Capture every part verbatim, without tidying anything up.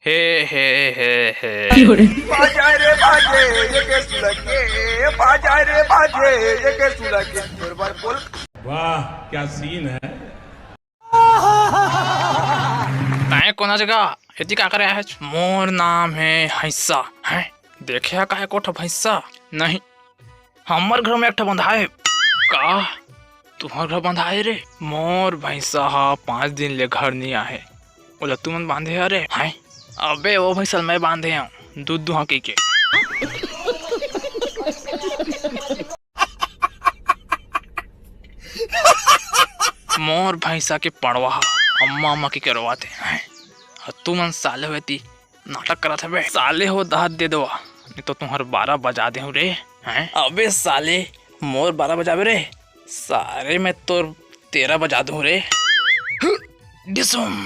हे हे हे हे। बाजा रे बाजे ये के सुलगे, बाजा रे बाजे ये के सुलगे। एक बार बोल। वाह, क्या सीन है। तैं कोन जगह एती का करे आहे? मोर नाम हे भैंसा। हैं, देखे हा काय कोठा भैंसा? नहीं, हमर घर में एक ठा बंधाए। का? तुहर घर बंधाए रे? मोर भैंसा हा पाँच दिन ले घर नहीं आहे, ओला तुमन बांधे हरे? हैं, अबे वो भैंसा ल मैं बांधे हूँ दूध दुहा के। मोर भैंसा के पड़वा हा अम्मा अम्मा के करवाते हैं। अउ तुमन साले हो एती नाटक करत हवे। साले हो दहत दे देवा, नहीं तो तुहर बारह बजा दे हूँ रे। हैं, अबे साले, मोर बारह बजाबे रे। सारे मैं तोर तेरह बजा दूँ रे। डिसुम,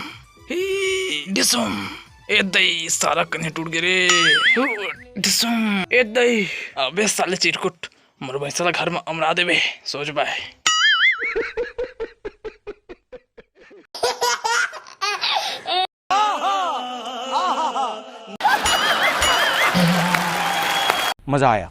ही, डिसुम। ए दई, सारा कन्हे टूट गे रे। हु, डिसुम। ए दई, अबे साले चिरकुट, मोर भैंसा ला घर में अमरा देबे, सोच बाय। मजा आया।